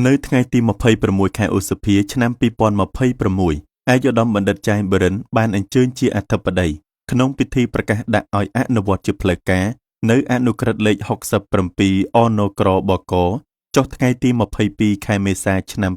នៅថ្ងៃទី26ខែឧសភាឆ្នាំ2026ឯកឧត្តមបណ្ឌិតចែមបរិនបានអញ្ជើញជាអធិបតីក្នុងពិធីប្រកាសដាក់ឲ្យអនុវត្តជាផ្លូវការនៅអនុក្រឹត្យលេខ67អនក្របកចុះថ្ងៃទី22ខែមេសាឆ្នាំ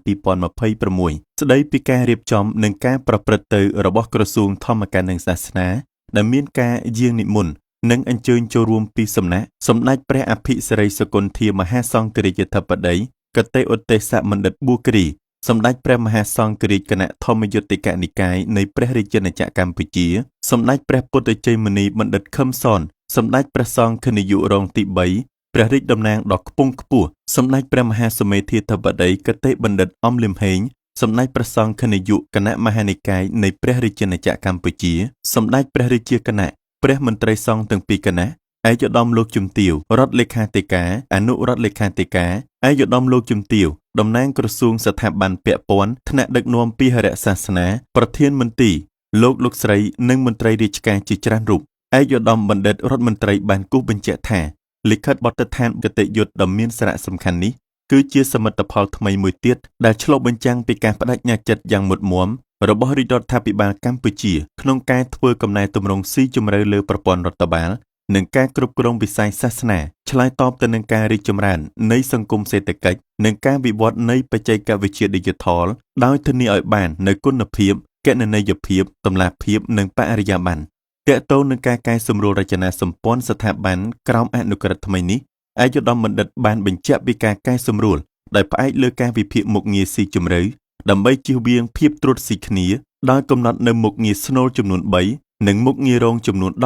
2026ស្ដីពីការរៀបចំនិងការប្រព្រឹត្តទៅរបស់ក្រសួងធម្មការនិងសាសនាដែលមានការយាងនិមន្តនិងអញ្ជើញចូលរួមពីសំណាក់សម្ដេចព្រះអភិសិរិសគន្ធាមហាសង្ឃរាជធិបតីគតិឧទ្ទេសបណ្ឌិតបួគ្រីសម្ដេចព្រះមហាសង្ឃរាជគណៈធម្មយុតិកនិកាយនៃព្រះរាជាណាចក្រកម្ពុជាសម្ដេចព្រះពុទ្ធជ័យមុនីបណ្ឌិតខឹមសនសម្ដេចព្រះសង្ឃនាយករងទី3ព្រះរាជតំណាងដ៏ខ្ពង់ខ្ពស់សម្ដេចព្រះមហាសមេធាធិបតីគតិបណ្ឌិតអំលឹមហេងសម្ដេចព្រះសង្ឃនាយកគណៈមហានិកាយនៃព្រះរាជាណាចក្រកម្ពុជាសម្ដេចព្រះរាជាគណៈព្រះមន្ត្រីសង្ឃទាំងពីរគណៈឯកឧត្តមលោកជំទាវរដ្ឋលេខាធិការអនុរដ្ឋលេខាធិការឯកឧត្តមលោកជំទាវតំណាងក្រសួងស្ថាប័នពាក់ព័ន្ធថ្នាក់ដឹកនាំពីហរសាសនាប្រធានមន្ទីរលោកលោកស្រីនិងមន្ត្រីរាជការជាច្រើនរូបឯកឧត្តមបណ្ឌិតរដ្ឋមន្ត្រីបានគូសបញ្ជាក់ថាលិខិតបទដ្ឋានគតិយុត្តដ៏មានសារៈសំខាន់នេះគឺជាសមិទ្ធផលថ្មីមួយទៀតដែលឆ្លុះបញ្ចាំងពីការប្តេជ្ញាចិត្តយ៉ាងមុតមាំរបស់រាជរដ្ឋាភិបាលកម្ពុជាក្នុងការធ្វើកំណែទម្រង់ស៊ីជម្រៅលើប្រព័ន្ធរដ្ឋបាលនិងការគ្រប់គ្រងវិស័យសាសនាឆ្លើយតបទៅនឹងការរីកចម្រើននៃសង្គមសេដ្ឋកិច្ចនិងការវិវត្តនៃបច្ចេកវិទ្យាឌីជីថលដោយធានាឲ្យបាននូវគុណភាពគណនេយ្យភាពតម្លាភាពនិងបរិយាបន្នទាក់ទងនឹងការកែសម្រួលរចនាសម្ព័ន្ធស្ថាប័នក្រោមអនុក្រឹត្យថ្មីនេះឯកឧត្តមបណ្ឌិតបានបញ្ជាក់ពីការកែសម្រួលដោយផ្អែកលើការវិភាគមុខងារស៊ីជម្រៅដើម្បីជៀសវាងភាពត្រួតស៊ីគ្នាដោយកំណត់នៅមុខងារស្នូលចំនួន3និងមុខងាររងចំនួន17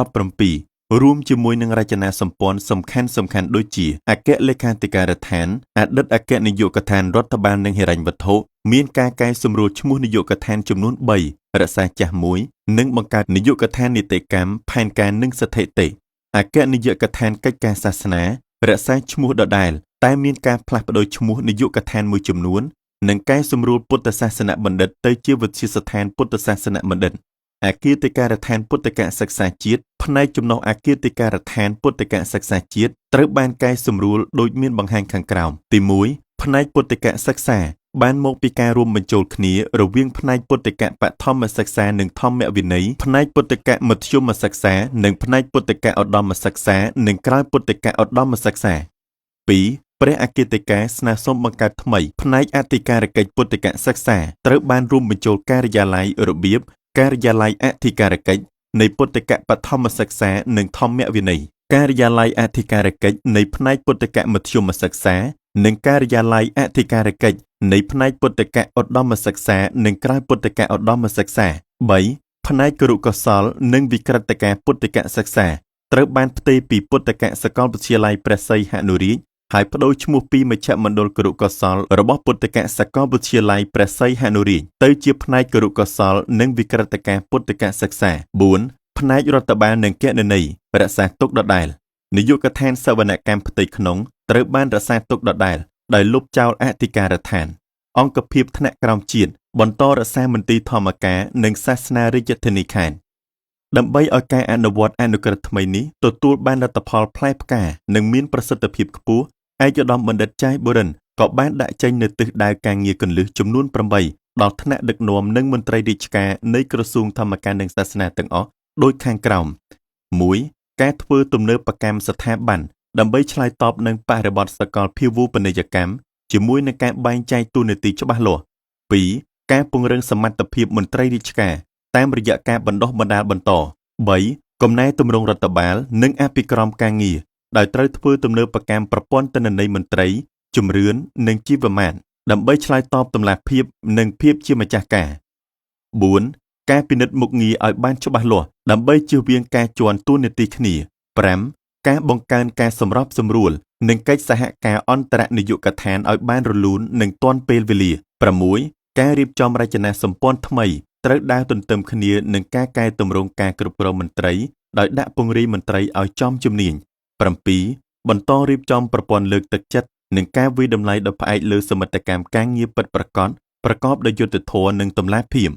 រួមជាមួយនឹងរចនាសម្ព័ន្ធសំខាន់ៗដូចជាអគ្គលេខាធិការដ្ឋានអតីតអគ្គនាយកដ្ឋានរដ្ឋបាលនិងហិរញ្ញវត្ថុមានការកែសម្រួលឈ្មោះនាយកដ្ឋានចំនួន3រក្សាចាស់1និងបង្កើតនាយកដ្ឋាននីតិកម្មផែនការនិងស្ថិតិអគ្គនាយកដ្ឋានកិច្ចការសាសនារក្សាឈ្មោះដដែលតែមានការផ្លាស់ប្ដូរឈ្មោះនាយកដ្ឋានមួយចំនួននិងកែសម្រួលពុទ្ធសាសនបណ្ឌិតទៅជាវិទ្យាស្ថានពុទ្ធសាសនបណ្ឌិតអគាធិការដ្ឋានពុទ្ធកសិក្សាជាតិផ្នែកចំណុះអគាធិការដ្ឋានពុទ្ធកសិក្សាជាតិត្រូវបានកែសម្រួលដូចមានបង្ហាញខាងក្រោមទី1ផ្នែកពុទ្ធកសិក្សាបានមកពីការរួមបញ្ចូលគ្នារវាងផ្នែកពុទ្ធកបឋមសិក្សានិងធម្មវិន័យផ្នែកពុទ្ធកមធ្យមសិក្សានិងផ្នែកពុទ្ធកឧត្តមសិក្សានិងក្រោយពុទ្ធកឧត្តមសិក្សា2ព្រះអគ្គធិការស្នើសុំបង្កើតថ្មីផ្នែកអធិការកិច្ចពុទ្ធកសិក្សាត្រូវបានរួមបញ្ចូលការិយាល័យរបៀបការិយាល័យអធិការកិច្ចនៃពុទ្ធកបឋមសិក្សានិងធម្មវិន័យការិយាល័យអធិការកិច្ចនៃផ្នែកពុទ្ធកមធ្យមសិក្សានិងការិយាល័យអធិការកិច្ចនៃផ្នែកពុទ្ធកឧត្តមសិក្សានិងក្រោយពុទ្ធកឧត្តមសិក្សា3ផ្នែកគរុកោសលនិងវិក្រិតការពុទ្ធកសិក្សាត្រូវបានផ្ទេរពីពុទ្ធកសាកលវិទ្យាល័យព្រះសីហនុរាជហើយប្ដូរឈ្មោះពីមជ្ឈមណ្ឌលគរុកោសលរបស់ពុទ្ធកសាកលវិទ្យាល័យព្រះសីហនុរាជទៅជាផ្នែកគរុកោសលនិងវិក្រិតការពុទ្ធកសិក្សា4ផ្នែករដ្ឋបាលនិងគណនេយ្យរក្សាទុកដដែលនាយកដ្ឋានសវនកម្មផ្ទៃក្នុងត្រូវបានរក្សាទុកដដែលដោយលុបចោលអធិការដ្ឋានអង្គភាពថ្នាក់ក្រោមជាតិបន្តរក្សាមន្ទីរធម្មការនិងសាសនារាជធានីខេត្តដើម្បីឲ្យការអនុវត្តអនុក្រឹត្យថ្មីនេះទទួលបានលទ្ធផលផ្លែផ្កានិងមានប្រសិទ្ធភាពខ្ពស់ឯកឧត្តមបណ្ឌិតចៃបុរិនក៏បានដាក់ចេញនូវទិសដៅការងារគន្លឹះចំនួន8ដល់ថ្នាក់ដឹកនាំនិងមន្ត្រីរាជការនៃក្រសួងធម្មការនិងសាសនាទាំងអស់ដូចខាងក្រោម1ការធ្វើទំនើបកម្មស្ថាប័នដើម្បីឆ្លើយតបនឹងបរិបទសកលភាវូបនីយកម្មជាមួយនឹងការបែងចែកតួនាទីច្បាស់លាស់2ការពង្រឹងសមត្ថភាពមន្ត្រីរាជការតាមរយៈការបណ្ដុះបណ្ដាលបន្ត3កំណែទម្រង់រដ្ឋបាលនិងអភិក្រមការងារដោយត្រូវធ្វើទំនើបកម្មប្រព័ន្ធទិន្នន័យមន្ត្រីជំរឿននិងជីវមាត្រដើម្បីឆ្លើយតបតម្លាភាពនិងភាពជាម្ចាស់ការ4ការពិនិត្យមុខងារឲ្យបានច្បាស់លាស់ដើម្បីជៀសវាងការជាន់តួនាទីគ្នា5ការបង្កើនការសម្របសម្រួលនិងកិច្ចសហការអន្តរនាយកដ្ឋានឲ្យបានរលូននិងទាន់ពេលវេលា6ការរៀបចំរចនាសម្ព័ន្ធថ្មីត្រូវដើរទន្ទឹមគ្នានឹងការកែទម្រង់ការគ្រប់គ្រងមន្ត្រីដោយដាក់ពង្រាយមន្ត្រីឲ្យចំជំនាញ7បន្តរៀបចំប្រព័ន្ធលើកទឹកចិត្តនិងការវាយតម្លៃដោយផ្អែកលើសមិទ្ធកម្មការងារពិតប្រាកដប្រកបដោយយុត្តិធម៌និងតម្លាភាព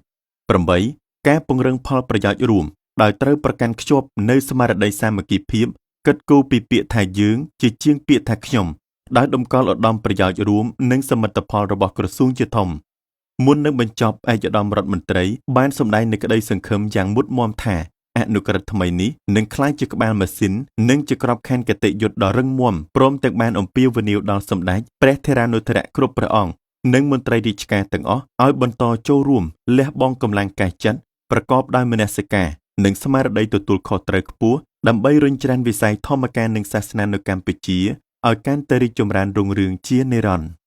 8ការពង្រឹងផលប្រយោជន៍រួមដោយត្រូវប្រកាន់ខ្ជាប់នៅស្មារតីសាមគ្គីភាពគិតគូរពីពាក្យថាយើងជាជាងពាក្យថាខ្ញុំ ដោយតម្កល់ឧត្តមប្រយោជន៍រួមនិងសមិទ្ធផលរបស់ក្រសួងជាធំមុននឹងបញ្ចប់ឯកឧត្តមរដ្ឋមន្ត្រីបានសម្ដែងនូវក្តីសង្ឃឹមយ៉ាងមុតមាំថាអនុក្រឹត្យថ្មីនេះនឹងក្លាយជាក្បាលម៉ាស៊ីននិងជាក្របខ័ណ្ឌគតិយុត្តដ៏រឹងមាំព្រមទាំងបានអំពាវនាវដល់សម្ដេចព្រះថេរានុថេរៈគ្រប់ព្រះអង្គនិងមន្ត្រីរាជការទាំងអស់ឲ្យបន្តចូលរួមលះបង់កម្លាំងកាយចិត្តប្រកបដោយមនសិការនិងស្មារតីទទួលខុសត្រូវខ្ពស់ដើម្បីរុញច្រានវិស័យធម្មការនិងសាសនានៅកម្ពុជាឲ្យកាន់តែរីកចម្រើនរុងរឿងជានិរន្តរ៍។